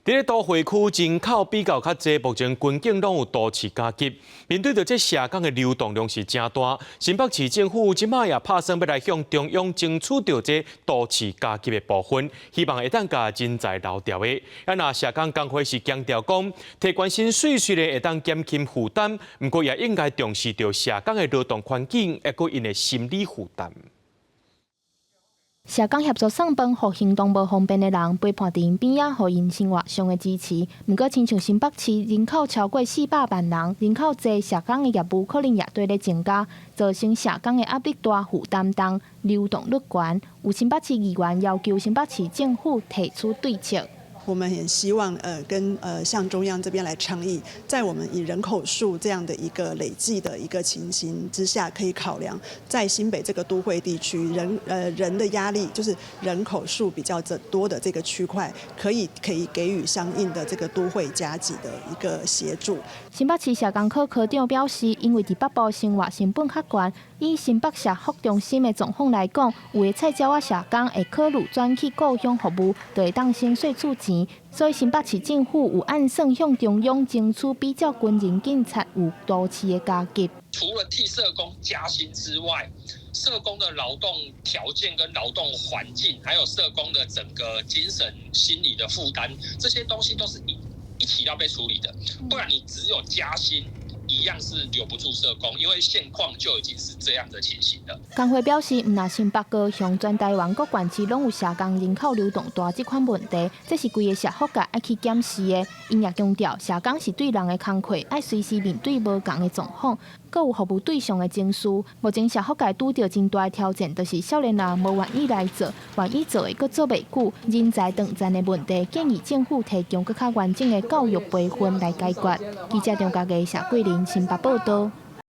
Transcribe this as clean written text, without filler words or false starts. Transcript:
佇咧都會區人口比較較濟，目前軍警攏有都市加給。面對著這社工的流動量是誠大，新北市政府這擺也拍算欲來向中央爭取著這都市加給的部分，希望會當共人才留牢的。啊，若社工工會是強調講，提懸薪水雖然會當減輕負擔，毋過也應該重視著社工的勞動環境，抑閣𪜶的心理負擔。社工協助送飯予行動無方便的人，陪伴佇𪜶邊仔，予𪜶生活上的支持。毋過，親像新北市人口超過400萬人，人口濟，社工的業務可能也綴咧增加，造成社工的壓力大、負擔重、流動率懸。有新北市議員要求新北市政府提出對策。我們也希望，跟向中央這邊來倡議，在我們以人口數這樣的一個累計的一個情形之下，可以考量在新北這個都會地區人的壓力，就是人口數比較多的這個區塊，可以給予相應的這個都會加給的一個協助。新北市社工科科長表示，因為佇北部生活成本較懸，以新北社福中心的狀況來講，有的菜鳥仔社工會考慮轉去故鄉服務，就會當省稅厝錢。所以新北市政府有按算向中央爭取比照軍人警察有都市的加給。除了替社工加薪之外，社工的勞動條件跟勞動環境，還有社工的整個精神心理的負擔，這些東西都是一起要被處理的。不然你只有加薪，一樣是留不住社工，因為現況就已經是這樣的情形了。工會表示，毋但新北高雄，全台灣各縣市攏有社工人口流動大這款問題，這是規个社福界愛去檢視的。𪜶也強調，社工是對人的工課，愛隨時面對無仝的狀況，閣有服務對象的情緒。目前社福界拄著真大的挑戰，就是少年人無願意來做，願意做的閣做袂久，人才斷層的問題，建議政府提供閣較完整的教育培訓來解決。記者張家藝、謝桂林新北報道。